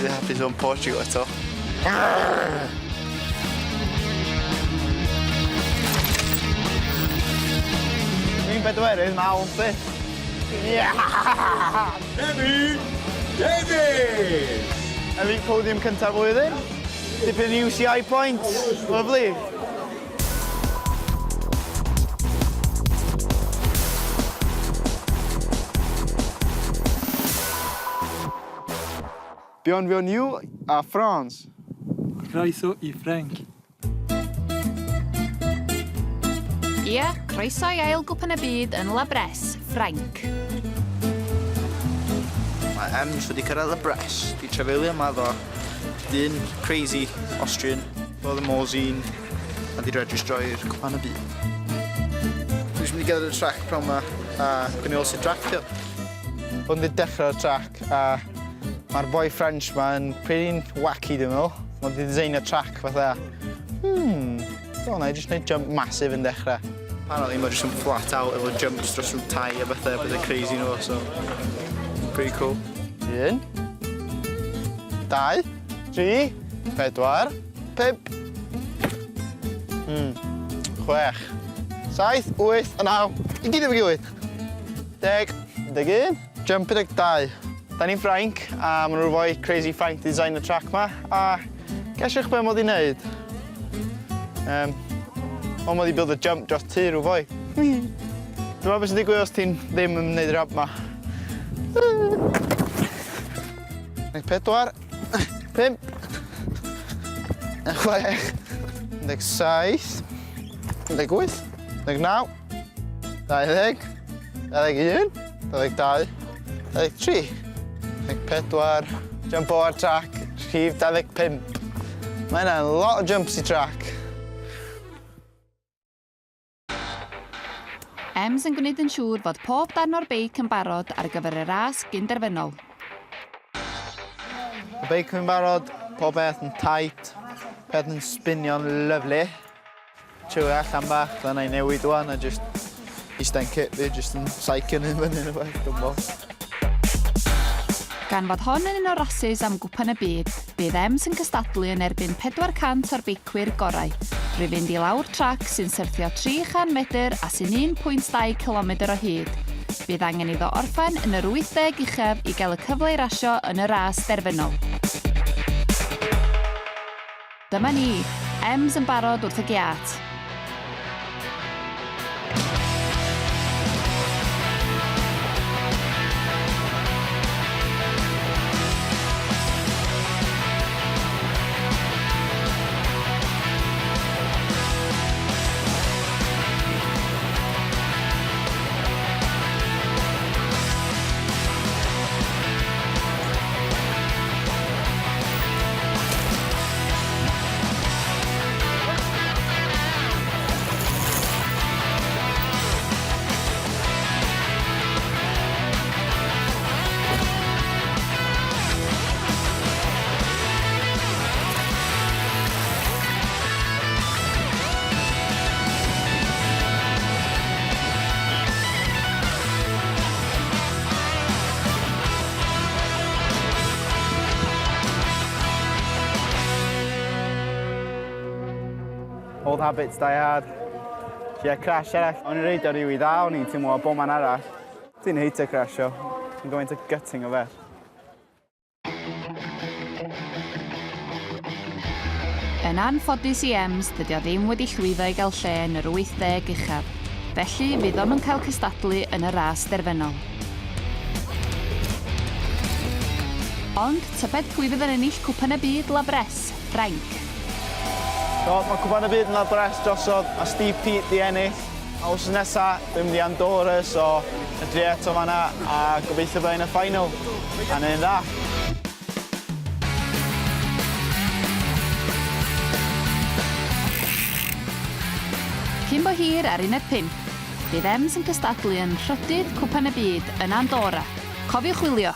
Rili hapus o'n Portugal eto. Dwi'n bedwerydd, mae Al yn fifth. Kevin Davies! Elite podium cynta'r flwyddyn. Dipyn UCI points. Lovely. Bienvenue à France. Croeso i Ffrainc. Ia, croeso i ail Gwpan y Byd yn La Bresse, Ffrainc. Mae Ems wedi cyrraedd y Bresse. Di trafeilio yma efo dyn crazy Austrian. Roedd y Morzine a di registro i'r Cwpan y Byd. Dwi jyst mynd i gerdded y trac pnawn 'ma a gawn ni weld sut drac 'di o. Hwn 'di dechrau'r trac a ma'r boi French 'ma yn pretty wacky dwi'n meddwl. Ma' 'di designio trac fatha hmm o 'nai jyst neud jump massive yn dechra. Apparently ma' jyst yn flat out efo jumps dros rhyw tai a bethe pethe crazy yno fo so pretty cool. Un, dau, tri, pedwar, pump, chwech, saith, wyth, a naw. I gyd efo'i gilydd. 10, 11, jump 12. Da ni'n Ffrainc a ma' nhw rhoi crazy Ffrainc design y track ma a gesiwch be' mod i neud. Um, ond mod i build a jump dros tŷ rhyw foi. Dyma beth sy'n digwydd os ti'n ddim yn neud y ramp ma. 14, 5, 6, 17, 18, 19, 20, 21, 22, 23, 24, jump o'r trac, rhif 25. Mae hynna'n lot o jumps i trac. Ems yn gwneud yn siŵr fod pob darn o'r beic yn barod ar gyfer y ras gyn-derfynol. Y beic yn barod, pob peth yn tight, peth yn spinio'n lyfli. Chillio allan bach, dda i newid wan a just eistedd yn kit fi, just yn psyching yn fyny neu beth, dwi'n bo. Gan fod hon yn un o'r rasys am Gwpan y Byd, bydd Ems yn cystadlu yn erbyn 400 o'r beicwyr gorau, drwy fynd i lawr trac sy'n syrthio 300 medr a sy'n 1.2 cilomedr o hyd. Bydd angen iddo orffen yn yr 80 uchaf i gael y cyfle i rasio yn y ras derfynol. Dyma ni, Ems yn barod wrth y giât. Old habits die hard. Ie, yeah, crash arall. O'n i'n reidio rili dda, o'n i'n teimlo bob man arall. Ti'n heitio crasio. Yn gymaint o gutting o beth. Yn anffodus i Ems, dydy o ddim wedi llwyddo i gael lle yn yr 80 uchaf. Felly, fydd o'm yn cael cystadlu yn y ras derfynol. Ond, tybed pwy fydd yn ennill Cwpan y Byd La Bresse, Ffrainc? Do, mae Cwpan y Byd yn La Bresse drosodd, a Steve Peat 'di ennill. A wsos nesa, dwi'n mynd i Andorra, so na drio eto fan'na, a gobeithio byddai yn y final, a neud yn dda. Cyn bo hir ar uned pump, bydd Ems yn cystadlu yn nhrydydd Cwpan y Byd yn Andorra. Cofiwch wylio!